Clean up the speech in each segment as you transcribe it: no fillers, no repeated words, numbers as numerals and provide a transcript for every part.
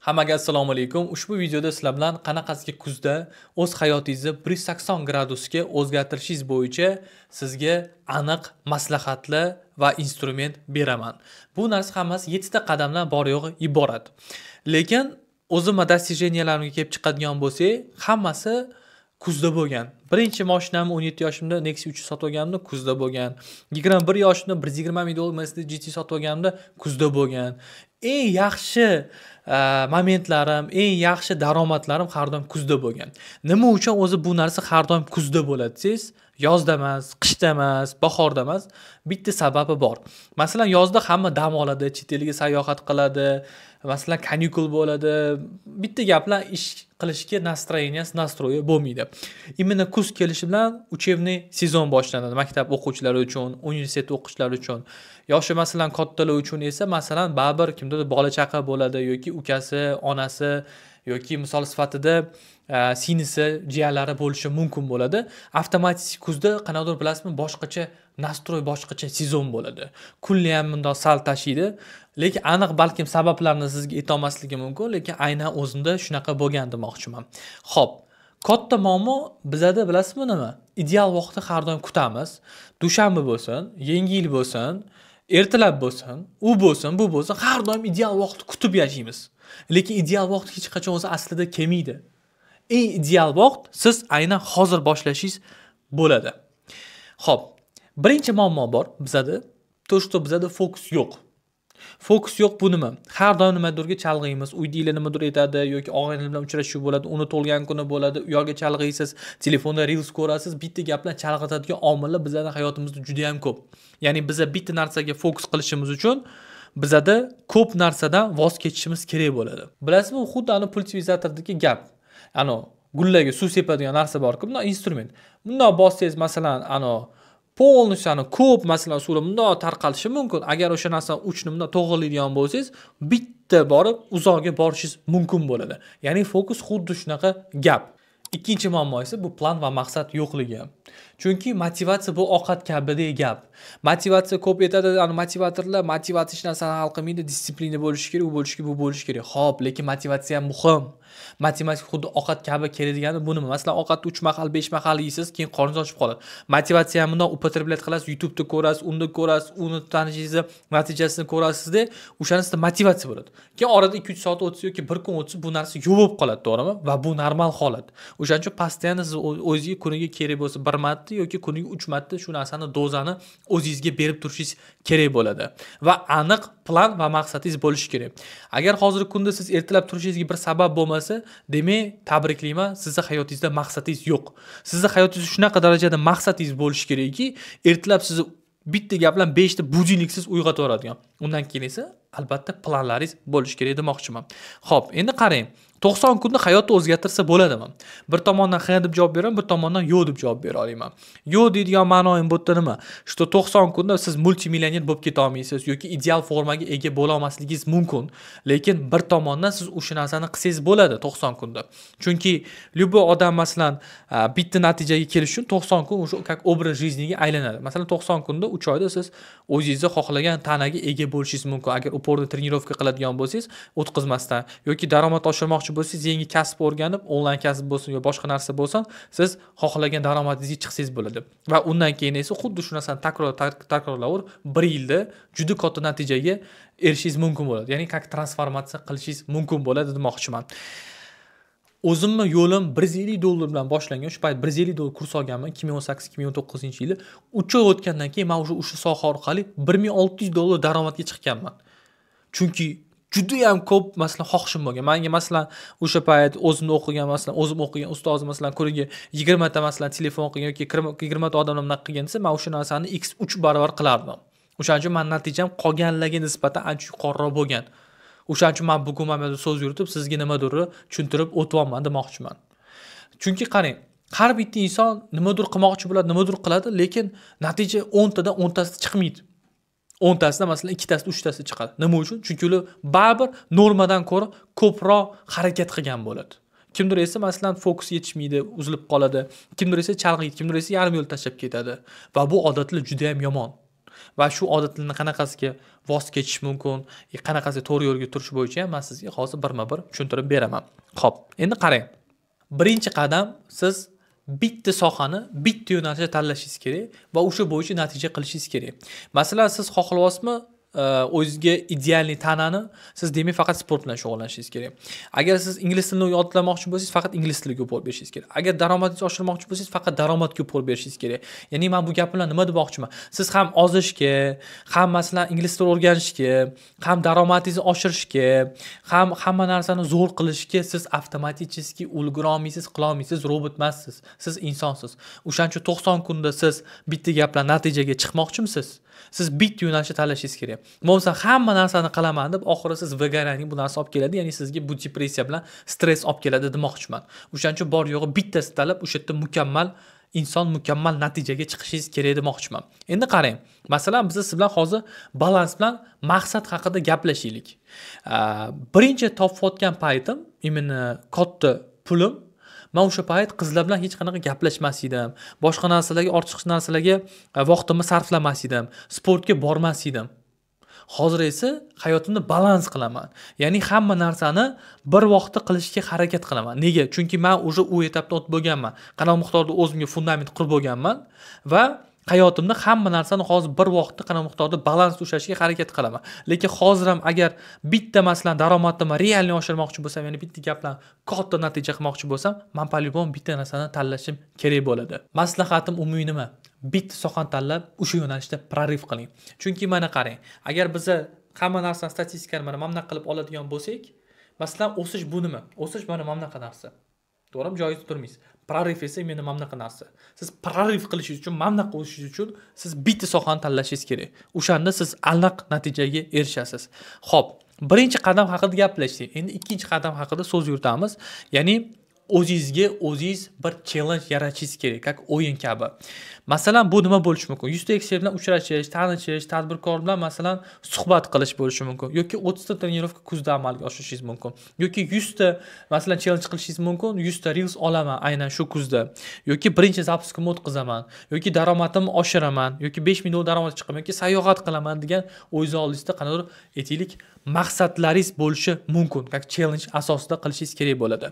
Hammaga assalomu alaykum. Ushbu videoda sizlar bilan qanaqasiga kuzda o'z hayotingizni 180 gradusga o'zgartirishingiz bo'yicha sizga aniq maslahatlar va instrument beraman. Bu narsa hammasi 7 ta qadamdan bor yo'g'i iborat. Lekin o'zimni достижениялarimga kelib chiqadigan bo'lsak, hammasi kuzda bo'lgan. Birinchi mashinamni 17 yoshimda Nexia 3 sotib olganimda kuzda bo'lgan. 21 yoshimda 120 ming dollar Mercedes GT sotib olganimda kuzda bo'lgan. Eng yaxshi momentlarim, eng yaxshi daromadlarim har doim kuzda bo'lgan. Nima uchun o'zi bu narsa har doim kuzda bo'ladi desiz, yozda emas, qishda emas, bahorda emas, bitta sababi bor. Masalan, yozda hamma dam oladi, chet elga sayohat qiladi, masalan, kanikul bo'ladi. Bitta gap bilan ish qilishga настроение si, настрой i bo'lmaydi. Именно kuz kelishi bilan учебный сезон boshlanadi maktab o'quvchilari uchun, universitet o'quvchilari uchun. Yoshi masalan kattalar uchun esa masalan baribir kimdadir bola chaqa bo'ladi yoki ukasi, onasi yoki misol sifatida singlisi, jiyanlari bo'lishi mumkin bo'ladi. Avtomatik kuzda qanaqadir bilasizmi, boshqacha настрой, boshqacha сезон bo'ladi. Kunli ham bundoq sal tashiydi. Lekin aniq balkim sabablarni sizga aytolmasligim mumkin, lekin aynan o'zimda shunaqa bo'lgan demoqchiman. Xo'p, katta muammo bizada bilasizmi nima? Ideal vaqtni har doim kutamiz. Dushanba bo'lsin, yangi yil bo'lsin, ertalab bo'lsin, u bo'lsin, bu bo'lsin, har doim ideal vaqtni kutib yashaymiz. Lekin ideal vaqt hech qachon o'zi aslida kelmaydi. Eng ideal vaqt siz aynan hozir boshlashingiz bo'ladi. Xo'p, birinchi muammo bor bizada, то что bizada fokus yo'q. Fokus yo'q bu nima? Har doim nimadirga chalg'iymiz, uydagilar nimadir aytadi yoki og'aynilar bilan uchrashuv bo'ladi, uni tug'ilgan kuni bo'ladi, u yoqga chalg'iysiz, telefonda reels ko'rasiz, bitta gap bilan chalg'itadigan omillar bizning hayotimizda juda ham ko'p. Ya'ni biza bitta narsaga fokus qilishimiz uchun bizada ko'p narsadan voz kechishimiz kerak bo'ladi. Bilasizmi, xuddi ana pultivizatordagi gap. Ano gullarga suv sepadigan narsa bor-ku, bunday instrument. Bundoq bossangiz masalan, ano полностью ani ko'p masalan suvlar bundoq tarqalishi mumkin. Agar o'sha narsani uchini bundoq to'g'rilaydigan bo'lsangiz, bitta borib uzoqga borishingiz mumkin bo'ladi. Ya'ni fokus xuddi shunaqa gap. Ikkinchi muammo esa bu plan va maqsad yo'qligi. Chunki motivatsiya bu ovqat kabidek gap. Motivatsiya ko'p aytadi, ana motivatorlar motivatsiya hech narsani hal qilmaydi, дисциплина bo'lishi kerak, u bo'lishi kerak, bu bo'lishi kerak. Xo'p, lekin motivatsiya ham muhim. Motivatsiya xuddi ovqat kabi kerak degani bu nima? Masalan, ovqatni 3 mahal, 5 mahal yeysiz, keyin qorningiz ochib qoladi. Motivatsiya ham bundan употреблять qilasiz, YouTube'da ko'rasiz, unda ko'rasiz, uni tanishingizni natijasini ko'rasizda, o'shani sizda motivatsiya bo'ladi. Keyin orada 2-3 soat o'tsa yoki bir kun o'tsa bu narsa yo'q bo'lib qoladi, to'g'rimi? Va bu normal holat. O'shaning uchun постоянно siz o'zingizga kuniga kerak bo'lsa 1 marta yoki kuniga 3 marta shu narsani dozani o'zingizga berib turishingiz kerak bo'ladi. Va aniq plan va maqsadingiz bo'lishi kerak. Agar hozirgi kunda siz ertalab turishingizga bir sabab bo'lmasa, demak, tabriklayman, sizning hayotingizda maqsadingiz yo'q. Sizning hayotingizda shunaqa darajada maqsadingiz bo'lishi kerakki, ertalab sizni bitta gap bilan 5 ta budilniksiz uyg'otib yuboradigan. Undan keyin esa albatta planlaringiz bo'lishi kerak demoqchiman. Xo'p, endi qarang. 90 kunda hayotni o'zgartirsa bo'ladimi? Bir tomondan ha deb javob beraman, bir tomondan yo'q deb javob bera olaman. Yo'q deydigan ma'noim bu yerda nima? Shu 90 kunda siz multimillioner bo'lib keta olmaysiz yoki ideal formaga ega bo'la olmasligingiz mumkin. Lekin bir tomondan siz o'sha narsani qilsangiz bo'ladi 90 kunda. Chunki любой odam masalan bitta natijaga kelish uchun 90 kun o'sha как образ жизни ga aylanadi. Masalan, 90 kunda 3 oyda siz o'zingizni xohlagan tanaga ega bo'lishingiz mumkin. Agar упорно тренировка qiladigan bo'lsangiz, o'tkazmasdan yoki daromad oshirmoqchi bo'lsangiz, yangi kasb o'rganib, onlayn kasb bo'lsin yo boshqa narsa bo'lsin, siz xohlagan daromadingizga chiqsangiz bo'ladi. Va undan keyin esa xuddi shu narsani takrorlaverib, 1 yilda juda katta natijaga erishingiz mumkin bo'ladi. Ya'ni как transformatsiya qilishingiz mumkin bo'ladi demoqchiman. O'zimni yo'lim 150 dollar bilan boshlangan. Shu payt 150 dollar kurs olganman 2018-2019-yili. 3 oy o'tgandan keyin men o'sha soha orqali 1600 dollar daromadga chiqqanman. Chunki juda ham ko'p masalan xohishim bo'lgan. Menga masalan o'sha payt o'zimni o'qigan, masalan o'zim o'qigan ustozim masalan kuniga 20 ta masalan telefon qilgan yoki 20 ta odamlar bunaqa qilgan desa, men o'sha narsani x3 barobar qilardim. O'shaning uchun men natijam qolganlarga nisbatan ancha yuqoriroq bo'lgan. O'shaning uchun men bugun mana bu so'z yuritib sizga nimadir tushuntirib o'tyapman demoqchiman. Chunki qarang, har bitta inson nimadir qilmoqchi bo'ladi, nimadir qiladi, lekin natija 10 tadan 10 tasi chiqmaydi. 10 tasida masalan 2 tasi, 3 tasi chiqadi. Nima uchun? Chunki ular baribir normadan ko'ra ko'proq harakat qilgan bo'ladi. Kimdir esa masalan fokus yetishmaydi, uzilib qoladi. Kimdir esa chalg'iydi, kimdir esa yarim yo'l tashlab ketadi. Va bu odatlar juda ham yomon. Va shu odatlarni qanaqasiga voz kechish mumkin, qanaqasiga to'g'ri yo'lga turish bo'yicha ham men sizga hozir birma-bir tushuntirib beraman. Xo'p, endi qarang. Birinchi qadam, siz bitta sohani, bitta yo'nalishni tanlashingiz kerak va o'sha bo'yicha natija qilishingiz kerak. Masalan, siz xohlayapsizmi o'zingizga idealniy tanani, siz demak faqat sport bilan shug'ullanishingiz kerak. Agar siz ingliz tilini yodlamoqchi bo'lsangiz, faqat ingliz tiliga upor berishingiz kerak. Agar daromadingizni oshirmoqchi bo'lsangiz, faqat daromadga upor berishingiz kerak. Ya'ni men bu gap bilan nima demoqchiman? Siz ham ozishga, ham masalan ingliz tilini o'rganishga, ham daromadingizni oshirishga, ham hamma narsani zo'r qilishga siz avtomatik ulgura olmaysiz, qila olmaysiz, robot emassiz. Siz insonsiz. O'shaning uchun 90 kunda siz bitta gap bilan natijaga chiqmoqchimisiz? Siz bitta yo'nalishni tanlashingiz kerak. Bo'lmasa hamma narsani qilaman deb oxiri siz выгорание bu narsa olib keladi, ya'ni sizga bu depressiya bilan stress olib keladi demoqchiman. O'shaning uchun bor yo'g'i bittasi tanlab o'sha yerda mukammal inson, mukammal natijaga chiqishingiz kerak demoqchiman. Endi qarang, masalan biz siz bilan hozir balans bilan maqsad haqida gaplashaylik. Birinchi topayotgan paytim, именно katta pulim, men o'sha payt qizlar bilan hech qanaqa gaplashmas edim. Boshqa narsalarga, ortiqcha narsalarga vaqtimni sarflamas edim. Sportga bormas edim. Hozir esa hayotimni balans qilaman. Ya'ni hamma narsani bir vaqtda qilishga harakat qilaman. Nega? Chunki men уже u etapda o'tib bo'lganman. Qanaqa miqdorda o'zimga fundament qurib bo'lganman va hayotimda hamma narsani hozir bir vaqtda qanaqa miqdorda balans ushlashga harakat qilaman. Lekin hozir ham agar bitta masalan daromadimni realni oshirmoqchi bo'lsam, ya'ni bitta gap bilan katta natija qilmoqchi bo'lsam, men по-любому bitta narsani tanlashim kerak bo'ladi. Maslahatim umumiy nima? Bitta sohani tanlab, o'sha yo'nalishda prorив qiling. Chunki mana qarang, agar biz hamma narsani statistikani mana bunaqa qilib oladigan bo'lsak, masalan, o'sish bu nima? O'sish mana bunaqa narsa. To'g'rimi? Joyingizda turmaysiz. Prorив esa meni mana bunaqa narsa. Siz prorив qilishingiz uchun, mana bunaqa o'sishingiz uchun siz bitta sohani tanlashingiz kerak. O'shanda siz aniq natijaga erishasiz. Xo'p, birinchi qadam haqida gaplashdik. Endi ikkinchi qadam haqida so'z yuritamiz. Ya'ni o'zingizga o'zingiz bir challenge yaratishingiz kerak, как o'yin kabi. Masalan, bu nima bo'lishi mumkin? 100 ta ekspert bilan uchrashish, tanishish, tadbirkor bilan masalan suhbat qilish bo'lishi mumkin yoki 30 ta trenirovka kuzda amalga oshirishingiz mumkin yoki 100 ta masalan challenge qilishingiz mumkin, 100 ta reels olaman aynan shu kuzda yoki birinchi zapuskimni o'tkazaman yoki daromadimni oshiraman yoki 5000 dollar daromad chiqaman yoki sayohat qilaman degan o'zingiz oldingizda qanaqadir aytaylik maqsadlaringiz bo'lishi mumkin. Как challenge asosida qilishingiz kerak bo'ladi.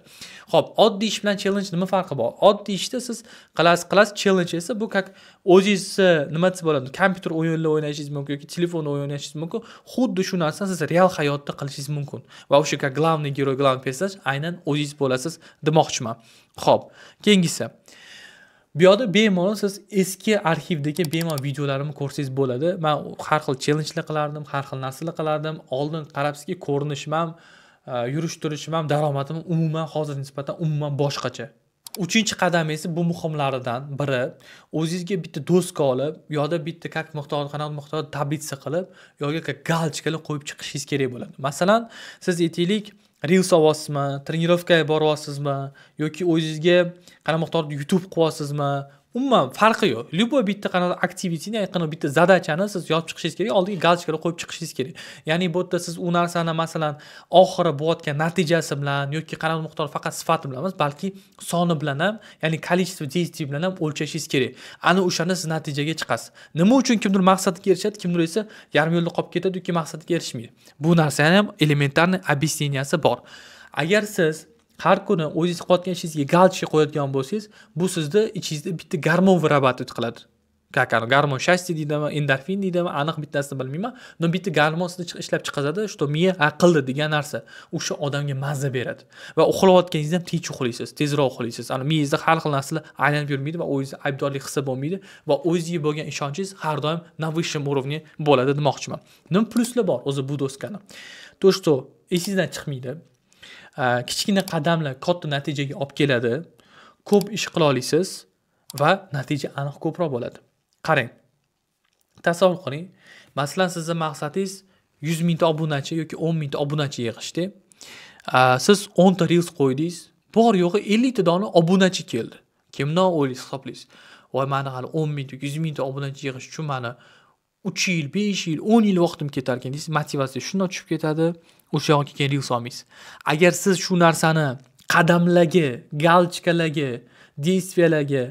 Xo'p, oddiy ish bilan challenge nima farqi bor? Oddiy ishda siz qilasiz, challenge esa bu как o'zingiz nima desa bo'ladi, kompyuter o'yinlari o'ynashingiz mumkin yoki telefon o'yin o'ynashingiz mumkin. Xuddi shu narsani siz real hayotda qilishingiz mumkin. Va o'sha как главный герой, главный персонаж aynan o'zingiz bo'lasiz demoqchiman. Xo'p, keyingisi. Bu yoqda bemalol siz eski arxivdagi bemalol videolarimni ko'rsangiz bo'ladi. Men har xil challengelar qilardim, har xil narsalar qilardim. Oldin qarabsizki, ko'rinishim ham, yurish turishim ham, daromadim umuman hozir nisbatan umuman boshqacha. Uchinchi qadam esa bu muhimlaridan biri, o'zingizga bitta doska olib, yoda bitta как miqdor, qanaqa miqdorda tablitsa qilib, yoki как galchkalar qo'yib chiqishingiz kerak bo'ladi. Masalan, siz aytaylik, reels olyapsizmi, trenirovkaga boryapsizmi yoki o'zingizga qanaqa miqdorda YouTube qilyapsizmi, umuman farqi yo'q. Любой bitta qanaqa activity-ni, ya'ni bitta zadachani siz yozib chiqishingiz kerak, oldiga galchkalar qo'yib chiqishingiz kerak. Ya'ni bu yerda siz u narsani masalan oxiri bo'layotgan natijasi bilan yoki qanaqa miqdor faqat sifati bilan emas, balki soni bilan ham, ya'ni количество действий bilan ham o'lchashingiz kerak. Ana o'shanda siz natijaga chiqasiz. Nima uchun kimdir maqsadga erishadi, kimdir esa yarim yo'lda qolib ketadi yoki maqsadga erishmaydi. Bu narsani ham elementarniy объясненияsi bor. Agar siz har kuni o'zingiz qilayotgan ishingizga galchka qo'yadigan bo'lsangiz, bu sizni ichingizda bitta gormon вырабатывать qiladi. Как gormon счастья deydimi, endorfin deydimi, aniq bittasini bilmayman. Но bitta gormon sizni ishlab chiqaradi, что miya aqlli degan narsa o'sha odamga mazza beradi. Va uxlayotganingizda ham tinch uxlaysiz, tezroq uxlaysiz. Ana miyangizda har xil narsalar aylanib yurmaydi va o'zingizda aybdorlik hissi bo'lmaydi va o'zingizga bo'lgan ishonchingiz har doim на высшем уровне bo'ladi demoqchiman. Nima pluslar bor o'zi bu doskani? То, что esingizdan chiqmaydi. Kichkina qadamlar katta natijaga olib keladi. Ko'p ish qila olasiz va natija aniq ko'proq bo'ladi. Qarang. Tasavvur qiling. Masalan, sizning maqsadingiz 100 mingta obunachi yoki 10 mingta obunachi yig'ishda. Siz 10 ta reels qo'ydingiz, bor yo'g'i 50 ta dona obunachi keldi. Kimdan o'ylaysiz, hisoblaysiz. Voy, meni hali 10 mingta yoki 100 mingta obunachi yig'ish uchun meni 3 yil, 5 yil, 10 yil vaqtim ketar ekan deysiz, motivatsiya shundan tushib ketadi. O'sha yoqqa keyin reels olmaysiz. Agar siz shu narsani qadamlarga, galchkalarga, действияларga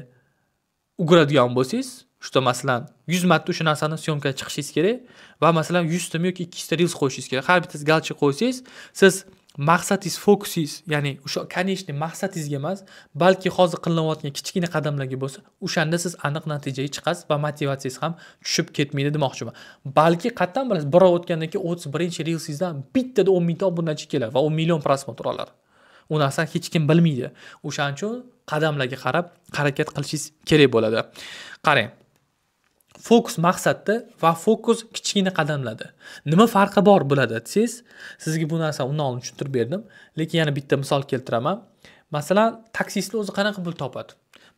uguradigan bo'lsangiz, Что masalan 100 marta o'sha narsani syomkaga chiqishingiz kerak va masalan 100 tami yoki 200 ta reels qo'yishingiz kerak. Har bittasi галочка qo'ysangiz, siz maqsadingiz, fokusingiz, ya'ni o'sha конечный maqsadingizga emas, balki hozir qilinayotgan kichkina qadamlarga bo'lsa, o'shanda siz aniq natijaga chiqasiz va motivatsiyangiz ham tushib ketmaydi demoqchiman. Balki qatdan bilasiz, bir oy o'tgandan keyin 31-reelsingizdan bittada 10 mingta obunachi keladi va 10 million просмотр oladi. U narsani hech kim bilmaydi. O'shaning uchun qadamlarga qarab harakat qilishingiz kerak bo'ladi. Qarang. Fokus maqsadda va fokus kichkina qadamlarda. Nima farqi bor bo'ladi desangiz, sizga bu narsani undan oldin tushuntirib berdim, lekin yana bitta misol keltiraman. Masalan, taksistlar o'zi qanaqa pul topadi?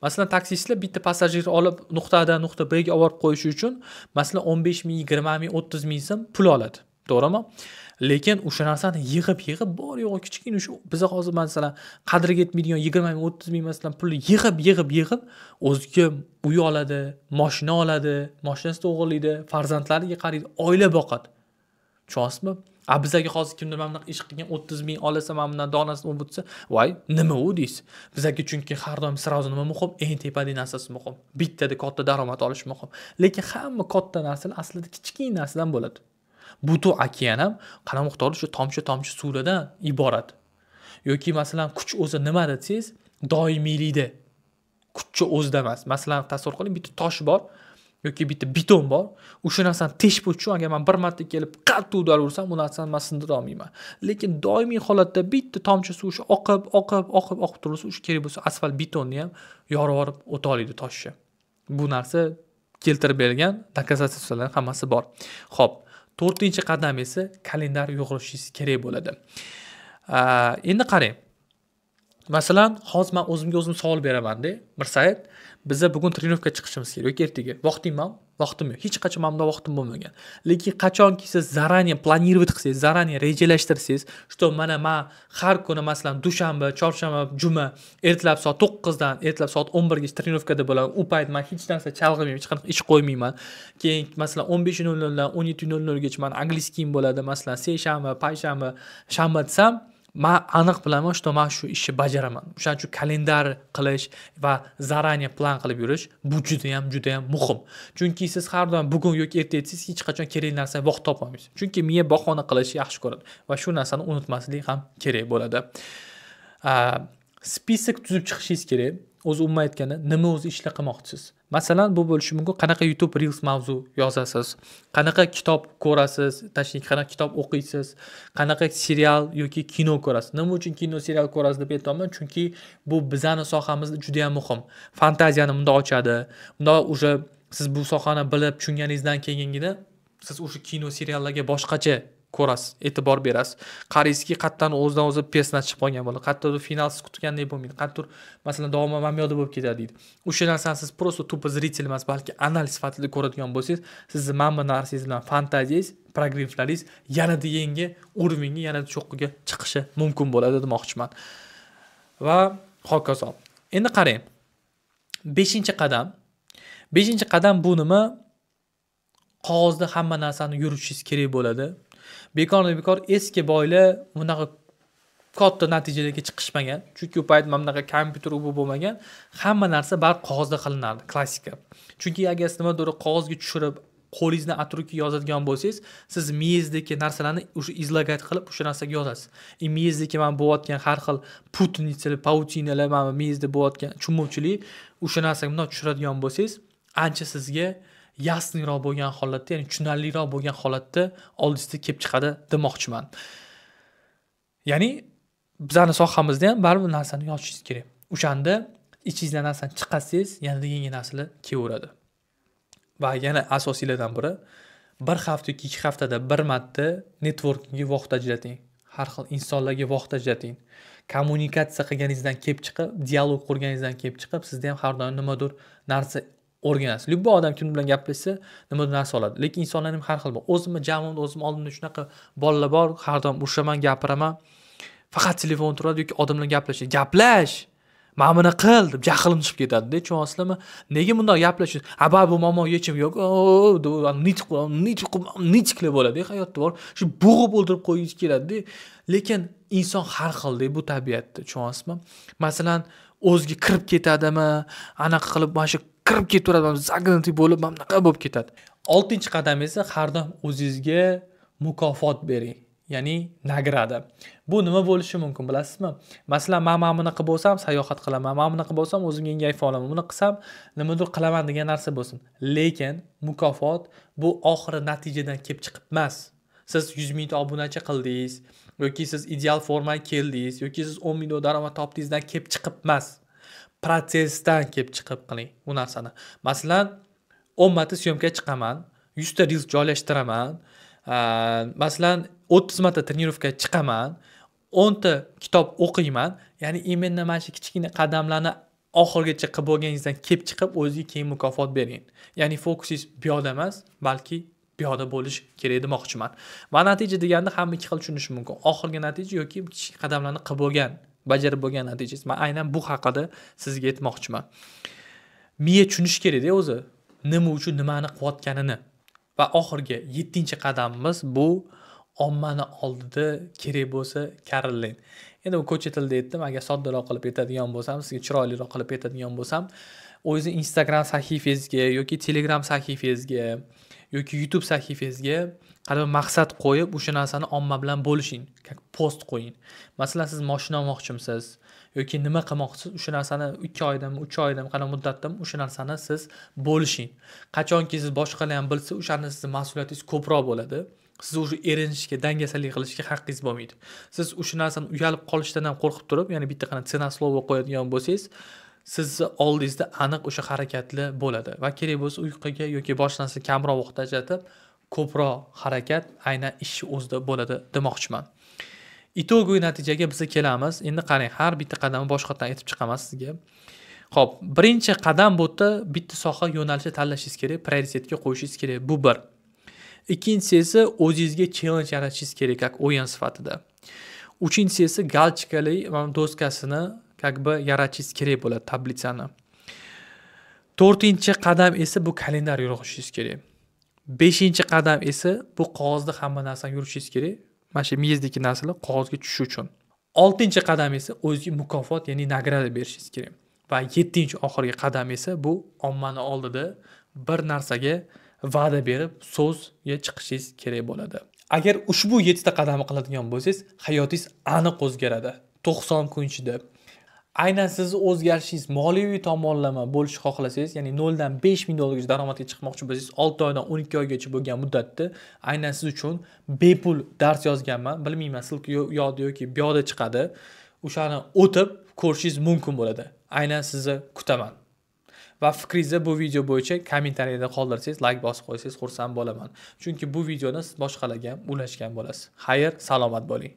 Masalan, taksistlar bitta passajir olib nuqta A dan nuqta B ga olib borib qo'yishi uchun masalan 15 ming, 20 ming, 30 ming so'm pul oladi. To'g'rimi? Lekin o'sha narsani yig'ib bor yo'g'i kichkina shu biza hozir masalan qadriga yetmaydigan 20 ming, 30 ming masalan pulni yig'ib o'ziga uy oladi, mashina oladi, mashinasida o'g'irlaydi, farzandlariga qaraydi, oila boqadi. Tushunyapsizmi? A bizaga hozir kimdir mana bunaqa ish qilgan 30 ming olsa, mana bundan donasini o'p o'tsa, voy, nima u deysiz. Bizaga chunki har doim сразу nima muhim? Eng tepadagi narsasi muhim. Bittada katta daromad olish muhim. Lekin hamma katta narsalar aslida kichkina narsadan bo'ladi. Butun okean ham qana miqdorda shu tomchi-tomchi suvlardan iborat. Yoki masalan kuch o'zi nima desangiz, doimiylikda. Kuchchi o'zida emas. Masalan, tasavvur qiling, bitta tosh bor yoki bitta beton bor. O'sha narsani teshib o'tish uchun agar men bir marta kelib qattiq udar ursam, bu narsani men sindira olmayman. Lekin doimiy holatda bitta tomchi suv o'sha oqib, oqib, oqib, oqib tursa, o'sha kerak bo'lsa asfalt betonni ham yorib yorib o'ta oladi toshni. Bu narsa keltirib bergan доказательстволар hammasi bor. Xo'p, 4-qadam esa kalendar yo'g'rishingiz kerak bo'ladi. Endi qarang. Masalan, hozir men o'zimga o'zim savol beraman-da, Mirsaid, biza bugun trenirovka chiqishimiz kerak yoki ertaga. Vaqtingmi? Vaqtim yo'q. Hech qachon menda vaqtim bo'lmagan. Lekin qachonki siz заранее планировать qilsangiz, заранее rejalashtirsangiz, что mana men har kuni masalan dushanba, chorshanba, juma ertalab soat 9 dan ertalab soat 11 gacha trenirovkada bo'laman. U payt men hech narsa chalg'imayman, hech qanaqa ish qo'ymayman. Keyin masalan 15:00 dan 17:00 gacha men angliyskiyim bo'ladi. Masalan, seshanba, payshanba, shanba desam, men aniq bilaman, что men shu ishni bajaraman. O'shaning uchun kalendar qilish va заранее plan qilib yurish bu juda ham, juda ham muhim. Chunki siz har doim bugun yoki erta etsangiz hech qachon kerakli narsaga vaqt topolmaysiz. Chunki miya bahona qilishni yaxshi ko'radi va shu narsani unutmaslik ham kerak bo'ladi. Список tuzib chiqishingiz kerak. O'zi umuman aytganda, nima o'zi ishla qilmoqchisiz? Masalan, bu bo'lishi mumkin, qanaqa YouTube Reels mavzu yozasiz, qanaqa kitob ko'rasiz, tashnik qanaqa kitob o'qiysiz, qanaqa serial yoki kino ko'rasiz. Nima uchun kino serial ko'rasiz deb aytaman? Chunki bu bizani sohamizda juda ham muhim. Fantaziyani bundoq ochadi. Bundoq уже siz bu sohani bilib tushunganingizdan keyingina siz o'sha kino seriallarga boshqacha ko'rasiz, e'tibor berasiz. Qaraysizki, qayerdan o'zidan o'zi personaj chiqib qolgan bo'ladi, qayerdadir finalsiz kutgandek bo'lmaydi, qayerdir masalan davomi mana bu yoqda bo'lib ketadi deydi. O'sha narsani siz просто тупо зритель emas, balki analiz sifatida ko'radigan bo'lsangiz, sizni mana bu narsangiz bilan fantaziyangiz, progrevlaringiz yanada yangi уровеньga, yanada cho'qqiga chiqishi mumkin bo'ladi demoqchiman. Va hokazo. Endi qarang. 5-qadam. 5-qadam bu nima? Qog'ozda hamma narsani yuritishingiz kerak bo'ladi. Bekor eski boylar bunaqa katta natijalarga chiqishmagan. Chunki u payt mana bunaqa kompyuter u bu bo'lmagan. Hamma narsa baribir qog'ozda qilinardi, klassika. Chunki agar siz nimadir qog'ozga tushirib, qo'lingizni atrofga yozadigan bo'lsangiz, siz miyangizdagi narsalarni o'sha izlagat qilib o'sha narsaga yozasiz. Miyangizdagi mana bo'layotgan har xil putnitsalar, pautinalar, mana miyangizda bo'layotgan tushunmovchilik, o'sha narsaga bundoq tushiradigan bo'lsangiz, ancha sizga yasniroq bo'lgan holatda, ya'ni tushunarliroq bo'lgan holatda oldingizda kelib chiqadi demoqchiman. Ya'ni bizning sohamizda ham baribir narsani yozishingiz kerak. O'shanda ichingizdan narsani chiqarsangiz, yanada yangi narsalar kelaveradi. Va yana asosiylardan biri, bir hafta yoki 2 haftada bir marta networkingga vaqt ajrating. Har xil insonlarga vaqt ajrating. Kommunikatsiya qilganingizdan kelib chiqib, dialog qurganingizdan kelib chiqib, sizda ham har doim nimadir narsa o'rganasiz. Любой odam kim bilan gaplashsa, nimadir narsa oladi. Lekin insonlar ham har xil bor. O'zimni jamoamda, o'zim oldimda shunaqa bolalar bor, har doim urushaman, gapiraman. Faqat telefon turadi yoki odam bilan gaplashadi. Gaplash! Mana buni qil deb jahlim chiqib ketadi-da, tushunyapsizlarmi? Nega bundoq gaplashish? Ha, bu muammo yechim yo'q. Nitq, nitq, nitqlar bo'ladi hayotda bor. Shu bo'g'ib o'ldirib qo'yingiz keladi-da. Lekin inson har xil-da bu tabiatda, tushunyapsizmi? Masalan, o'ziga kirib ketadimi, anaqa qilib mana shu kirib ketaveradi, загнутый bo'lib, mana bunaqa bo'lib ketadi. 6-qadam esa har doim o'zingizga mukofot bering, ya'ni nagrada. Bu nima bo'lishi mumkin bilasizmi? Masalan, men bunaqa bo'lsam sayohat qilaman, men bunaqa bo'lsam o'zimga yangi iPhone olaman, buni qilsam nimadir qilaman degan narsa bo'lsin. Lekin mukofot bu oxiri natijadan kelib chiqib emas. Siz 100 mingta obunachi qildingiz yoki siz ideal formaga keldingiz yoki siz 10 ming dollar daromad topdingizdan kelib chiqib emas. Protsessdan kelib chiqib qiling bu narsani. Masalan, 10 marta syomka chiqaman, 100 ta reels joylashtiraman, masalan 30 marta trenirovkaga chiqaman, 10 ta kitob o'qiyman. Ya'ni именно mana shu kichkina qadamlarni oxirigacha qilib bo'lganingizdan kelib chiqib o'zingizga keyin mukofot bering. Ya'ni fokusingiz bu yoqda emas, balki bu yoqda bo'lish kerak demoqchiman. Va natija deganda hamma ikki xil tushunishi mumkin. Oxirgi natija yoki kichik qadamlarni qilib bo'lgan, bajarib bo'lgan natijasi. Men aynan bu haqida sizga aytmoqchiman. Miya tushunishi kerak-da o'zi, nima uchun nimani qilayotganini. Va oxirgi 7-qadamimiz bu ommani oldida kerak bo'lsa karillang. Endi bu ko'cha tilida aytdim, agar soddaroq qilib aytadigan bo'lsam, sizga chiroyliroq qilib aytadigan bo'lsam, o'zingiz Instagram sahifangizga yoki Telegram sahifangizga yoki YouTube sahifangizga qanday maqsad qo'yib, o'sha narsani omma bilan bo'lishing, post qo'ying. Masalan, siz mashina olmoqchimisiz yoki nima qilmoqchisiz, o'sha narsani 2 oydami, 3 oydami, qanday muddatdami o'sha narsani siz bo'lishing. Qachonki siz boshqalar ham bilsa, o'shanda sizning mas'uliyatingiz ko'proq bo'ladi. Siz o'sha erinishga, dangasalik qilishga haqqingiz bo'lmaydi. Siz o'sha narsani uyalib qolishdan ham qo'rqib turib, ya'ni bitta qana цена слова qo'yadigan bo'lsangiz, sizni oldingizda aniq o'sha harakatli bo'ladi va kerak bo'lsa uyquga yoki boshqa narsa kamroq vaqt ajratib, ko'proq harakat aynan ishni o'zida bo'ladi demoqchiman. Itogoviy natijaga biz kelamiz. Endi qarang, har bitta qadamni boshqatdan aytib chiqaman sizga. Xo'p, birinchi qadam bu yerda bitta soha yo'nalishi tanlashingiz kerak, prioritetga qo'yishingiz kerak. Bu bir. Ikkinchisi esa o'zingizga challenge yaratishingiz kerak, как o'yin sifatida. Uchinchisi esa galchikali doskasini как бы yaratishingiz kerak bo'ladi, tablitsani. To'rtinchi qadam esa bu kalendar yuritishingiz kerak. 5-qadam esa bu qog'ozda hamma narsani yurishingiz kerak. Mana shu miyangizdagi narsalar qog'ozga tushishi uchun. 6-qadam esa o'zingizga mukofot, ya'ni nagrada berishingiz kerak. Va 7-oxirgi qadam esa bu ommani oldida bir narsaga va'da berib so'zga chiqishingiz kerak bo'ladi. Agar ushbu 7 ta qadamni qiladigan bo'lsangiz, hayotingiz aniq o'zgaradi. 90 kun ichida. Aynan sizni o'zgarishingiz moliyaviy tomonlama bo'lishni xohlasangiz, ya'ni 0 dan 5 ming dollargacha daromadga chiqmoqchi bo'lsangiz, 6 oydan 12 oygacha bo'lgan muddatda aynan siz uchun bepul dars yozganman. Bilmayman, ссылка u yoqda yoki bu yoqda chiqadi. O'shani o'tib ko'rishingiz mumkin bo'ladi. Aynan sizni kutaman. Va fikringizni bu video bo'yicha kommentariyada qoldirsangiz, like bosib qo'ysangiz xursand bo'laman. Chunki bu videoni siz boshqalarga ham ulashgan bo'lasiz. Xayr, salomat bo'ling.